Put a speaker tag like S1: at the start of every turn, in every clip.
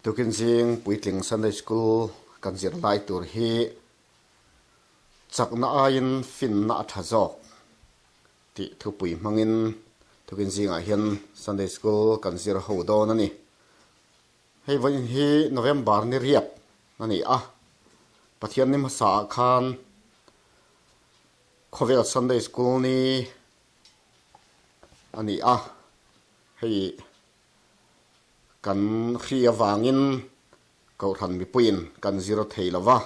S1: Tukin zing puitling Sunday School kan zir lai tur hi chakna aiin finna a tha zawk tih thupui hmangin tukin zingah hian Sunday School kan zir ho dawn a ni. Hei vawiin hi November ni riat a ni a, Pathian ni hmasa ah khan khawvel Sunday School ni a ni a, hei kan hri avangin Kohhran mipuiin kan zir thei lo va,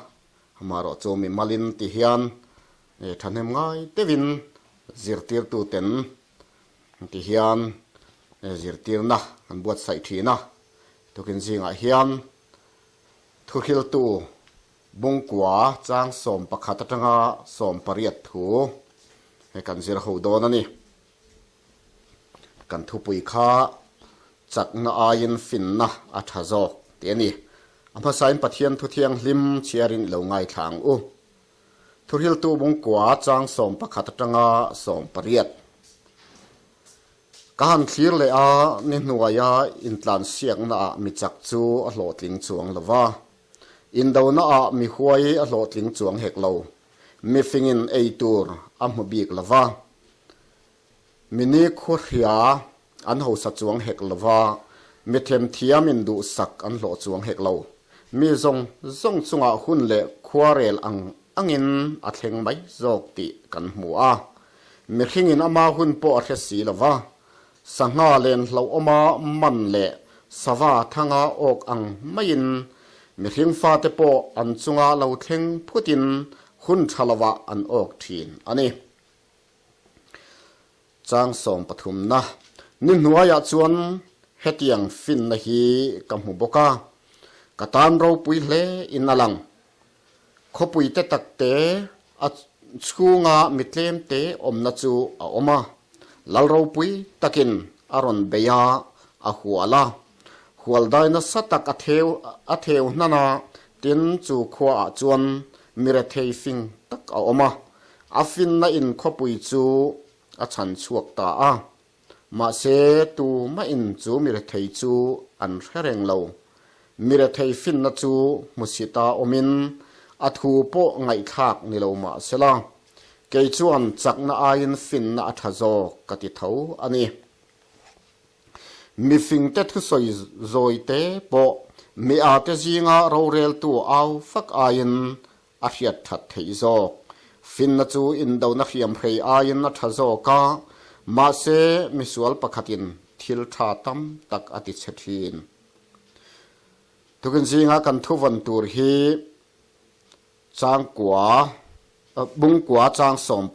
S1: amaherawh chu mimalin ti hian thahnem ngai deuhin zirtirtuten ti hian zirtirna an buatsaih thin a. Tukin zingah hian thuhriltu Bungkua chang 11 atanga 18 thu kan zir ho dawn a ni. Kan thupui kha chakna aiin finna a tha zawk tih a ni. A hmasain Pathian thu thianghlim chhiarin i lo ngaithla ang u. Thuhriltu Bungkua chang 11 atanga 18. Ka han thlir leh a, ni hnuaia intlansiaknaah mi chak chu a hlawhtling chuang lo va. Indonaah mi huai a hlawhtling chuang hek lo. Mi fingin ei tur a hmu bik lo va. Mi ni khuahria an hausa chuang hek lo va, mi themthiam in duhsak an hlawh chuang hek lo. Mi zawng zawng chungah hun leh khuarel ang angin a thleng mai zawk tih kan hmu a. Mihringin ama hun pawh a hre si lo va, sangha len hlauhawma man leh sava thanga awk ang maiin mihring fate pawh an chunga lo thleng phutin hun tha lovah an awk thin a ni. Chang 13 na ni hnuaiah chuan hetiang finna hi ka hmu bawk a, ka tan ropui hle in a lang. Khawpui te tak te a chhunga mi tlem te awmna chu a awm a, lal ropui takin a rawn bei a, a hual a. Hual dai nasa tak a theu a theu hnan a, tin chu khuaah chuan mi rethei fing tak a awm a. A finna in khawpui chu a chhan chhuak ta a. Mahse, tumahin chu mi rethei chu an hre reng lo. Mi rethei finna chu hmusita awmin a thu pawh ngaihthlak ni lo mah sela, kei chuan chakna aiin finna a tha zawk ka ti tho a ni. Mifingte thusawi zawite pawh mi ate zinga roreltu au fak aiin a hriat that theih zawk. Finna chu indona hriamhrei aiin a tha zawk a, mahse misual pakhatin thil tha tam tak a ti chhe thin. Tukin zinga kan thuvawn tur hi changkua, bungkua chang sawm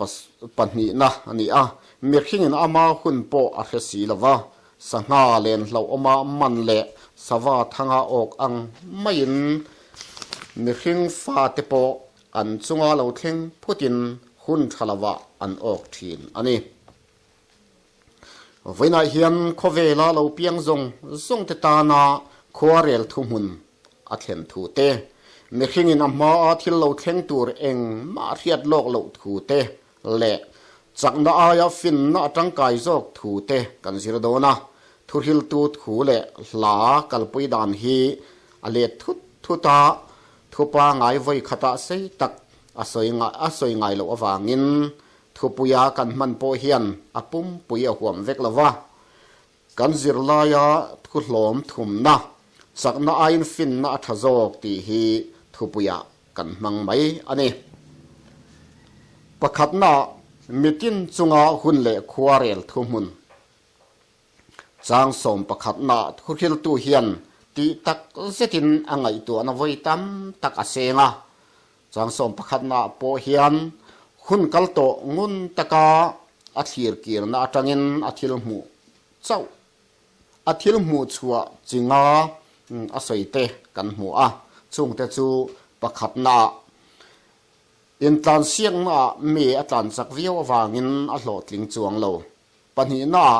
S1: pahnihna a ni a, mihringin ama hun pawh a hre si lo va, sangha len hlauhawma man leh sava thanga awk ang maiin mihring fate pawh an chunga lo thleng phutin hun tha lovah an awk thin a ni. Vawiinah hian khawvela lo piang zawng zawng te tana khuarel thuhmun a thlen thu te, mihringin a hmaa thil lo thleng tur engmah hriat lawk loh thu te leh chakna aia finna a tangkai zawk thu te kan zir dawn a, thuhriltu thu leh hla kalpui dan hi a let thut thut a, thupa ngai vawi khatah sei tak a sawi a sawi ngai loh avangin Thupuia kan hman pawh hian a pumpui a huam vek lo va, kan zirlaia thuhlawm thumna, chakna aiin finna a tha zawk tih hi thupuia kan hmang mai a ni. Pakhatna, mitin chunga hun leh khuarel thuhmun. Chang 11 na thuhriltu hian tih tak zetin a ngaihtuahna vawi tam tak a seng a. Chang 11 na pawh hian hun kal tawh ngun taka a thlir kirna atangin a thil hmuh chauh a thil hmuh chhuah chi nga a sawi te kan hmu a. Chungte chu pakhatnaah intlansiaknaah mi a tlanchak viau avangin a hlawhtling chuang lo. Pahnihnaah,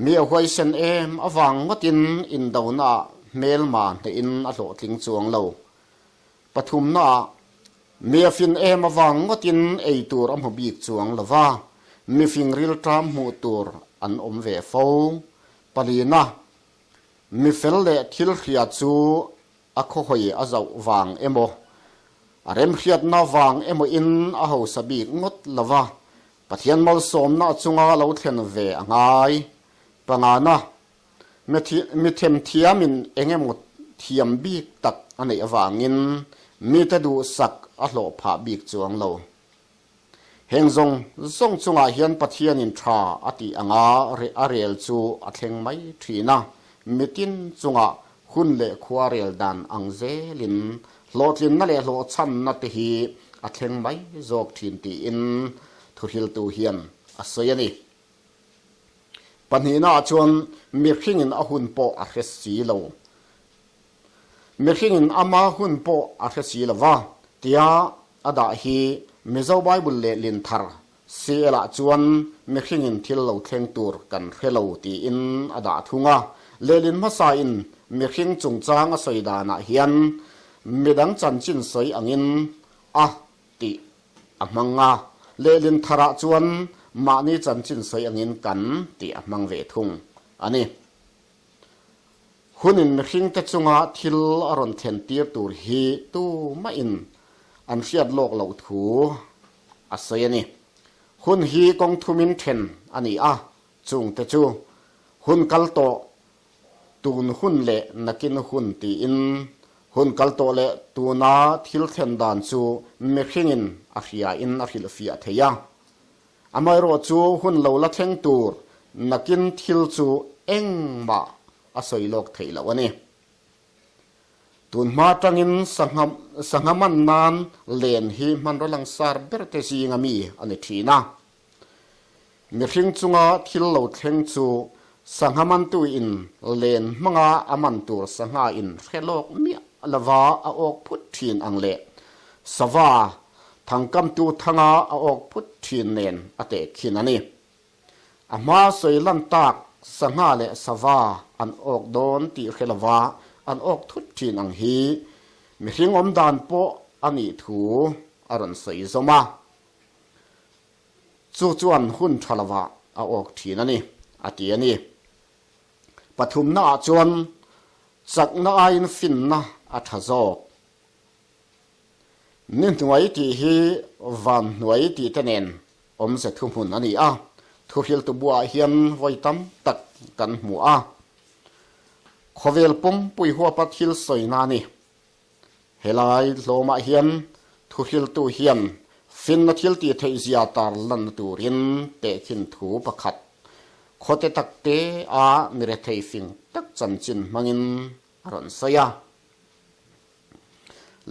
S1: mi a huaisen em avang ngawtin indonaah hmelma hnehin a hlawhtling chuang lo. Pathumnaah, mi a fin em avang ngawtin ei tur a hmu bik chuang lo va, mifing rilṭam hmuh tur an awm ve fo. Palina. Mi fel leh thil hria chu a khawhawi a zauh vang emaw, a remhriatna vang emaw-in a hausa bik ngawt lo va, Pathian malsawmna a chunga lo thlen ve a ngai. Pangana, mi themthiamin eng emaw thiam bik tak a neih avangin mite duhsak a hlawh phah bik chuang lo. Heng zawng zawng chungah hian Pathianin tha a tih anga a rel chu a thleng mai thin a, mitin chungah hun leh khua rel dan ang zelin hlawhtlinna leh hlawhchhamna te hi a thleng mai zawk thin tiin thuhriltu hian a sawi a ni. Pahnihnaah chuan mihringin a hun pawh a hre si lo. Mihringin ama hun pawh a hre si lo va, tia a dah hi Mizo Bible lehlin thar CL-ah chuan mihringin thil lo thleng tur kan hre lo tiin a dah thung a. Lehlin hmasain mihring chungchang a sawi danah hian midang chanchin sawi angin a tih a hmang a, lehlin tharah chuan mahni chanchin sawi angin kan tih a hmang ve thung a ni. Hunin mihringte chunga thil a rawn thlen tir tur hi tumahin an hriat lawk loh thu a sawi a ni. Hun hi kawng thumin then a ni a, chungte chu hun kal tawh, tun hun leh nakin hun tiin hun kal tawh leh tuna thil thlen dan chu mihringin a hriain a hrilhfiah thei a. Amaherawh chu hun lo la thleng tur nakin thil chu engmah a sawi lawk theih loh a ni. Tun hma atangin sangha sangha man nan len hi hmanraw langsar ber te zinga mi a ni thin a. Mihring chunga thil lo thleng chu sangha mantu in len hmanga a man tur sangha in hre lawk miah lova a awk phut thin ang leh sava Thangkamtu thanga a awk phut thin nen a tehkhin a ni. A hma sawi lan tak sangha leh sava an awk dawn tih hre lova an awk thut thin ang hi mihring awm dan pawh a nih thu a rawn sawi zawm a. Chu chuan hun tha lovah a awk thin a ni, a ti a ni. Pathumnaah chuan chakna aiin finna a tha zawk. Ni hnuai tih hi van hnuai tih te nen awmze thuhmun a ni a, thuhriltu buaah hian vawi tam tak kan hmu a. Khawvel pumpui huapa thil sawina a ni. Helai hlawmah hian thuhriltu hian finna thil tih theih zia tar lanna turin tehkhin thu pakhat khawte takte a mirethei fing tak chanchin hmangin a rawn sawi a.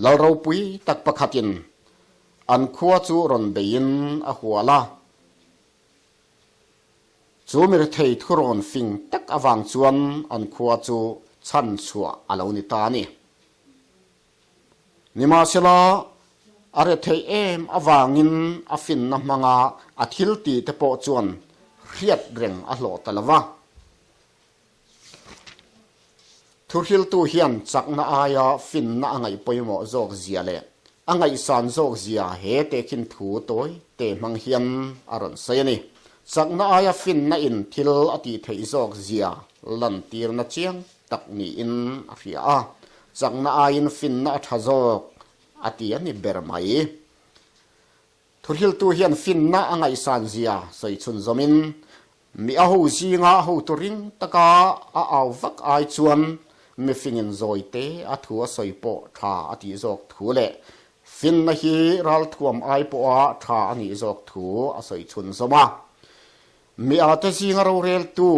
S1: Lal ropui tak pakhatin an khua chu rawn beiin a hual a. Chu mirethei thurawn fing tak avang chuan an khua chu chhan chhuah a lo ni ta a ni. Nimahsela, a retheih em avangin a finna hmanga a thil tih te pawh chuan hriat reng a hlawh ta lo va. Thuhriltu hian chakna aia finna a ngaih pawimawh zawk zia leh a ngaihsan zawk zia he tehkhin thu tawi te hmang hian a rawn sawi a ni. Chakna aia finna in thil a tih theih zawk zia lantirna chiang tak niin a hria a, chakna aiin finna a tha zawk a ti a ni ber mai. Thuhriltu hian finna a ngaihsan zia sawi chhunzawmin, mi a ho zinga a hotu ring taka a au vak ai chuan mifingin zawi te a thu a sawi pawh tha a tih zawk thu leh finna hi ralthuam ai pawha tha a nih zawk thu a sawi chhunzawm a. Mi a te zinga roreltu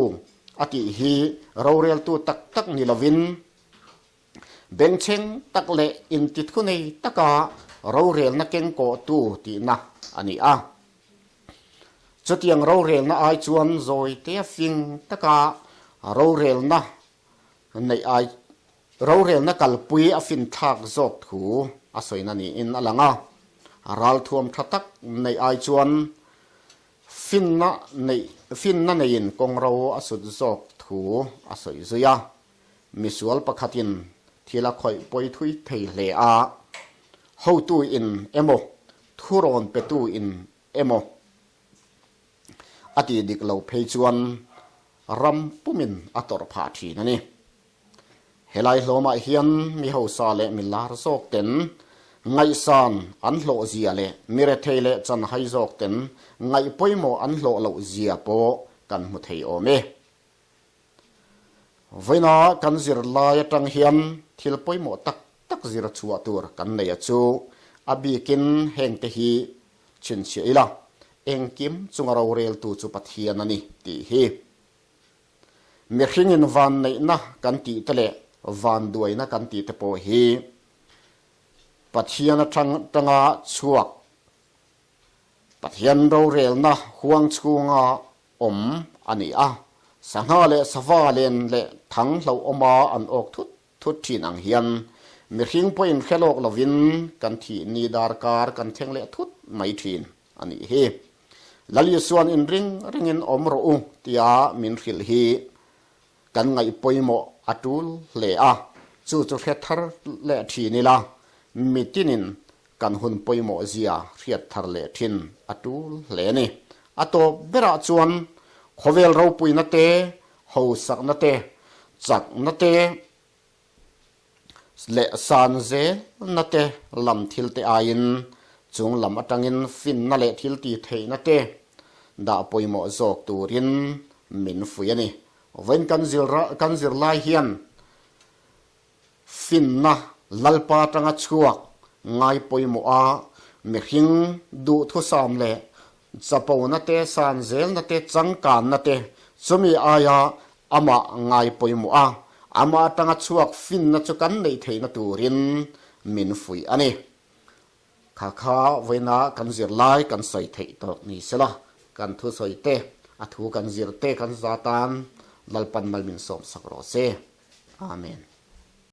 S1: a tih hi roreltu tak tak ni lovin, Bengchheng tak leh intithunei taka rorelna kengkawhtu tihna a ni a. Chutiang rorelna ai chuan zawitea fing taka rorelna neih ai rorelna kalpui a finthlak zawk thu a sawina niin a lang a. Ralthuam tha tak neih ai chuan finna neih finna neiin kawngro a sut zawk thu a sawi zui a. Misual pakhatin thil a khawih pawi thui thei hle a, hotu in emaw, thurawn petu in emaw a tih dik lo phei chuan ram pumin a tawrh phah thin a ni. Helai hlawmah hian mi hausa leh mi lar zawk ten ngaihsan an hlawh zia leh mi rethei leh chanhai zawk ten ngaih pawimawh an hlawh loh zia pawh kan hmu thei awm e. Vawiina kan zir lai atang hian thil pawimawh tak tak zir chhuah tur kan nei a chu a bikin hengte hi chhinchhiah ila, engkim chunga roreltu chu Pathian a ni tih hi. Mihringin vanneihna kan tih te leh vanduaina kan tih te pawh hi Pathian atang tanga chhuak, Pathian rorelna huang chhunga awm a ni a. Sangha leh sava len leh thang hlauhawma an awk thut thut thin ang hian mihring pawhin hre lawk lovin kan thih ni darkar kan thleng leh thut mai thin a nih hi. Lal Isuan inring ringin awm rawh u tia min hrilh hi kan ngaih pawimawh a tul hle a, chu chu hre thar leh thin ila mitinin kan hun pawimawh zia hriat thar leh thin a tul hle a ni. A tawp berah chuan khawvel ropuina te, hosakna te, chakna te leh san zelna te lam thil te aiin chung lam atangin finna leh thil ti theihna te dah pawimawh zawk turin min fuih a ni. Vawiin kan zir kan zir lai hian Finna Lalpa atanga chhuak ngai pawimawh a, mihring duhthusam leh chapona te, sanzelna te, changkanna te chumi aia amah ngai pawimawh a, amah atanga chhuak finna chu kan neih theihna turin min fuih a ni. Kha kha vawiina kan zir lai kan sawi theih tawk ni sela, kan thusawi te, a thu kan zir te kan za tan Lalpan mal min sawmsak rawh se. Amen.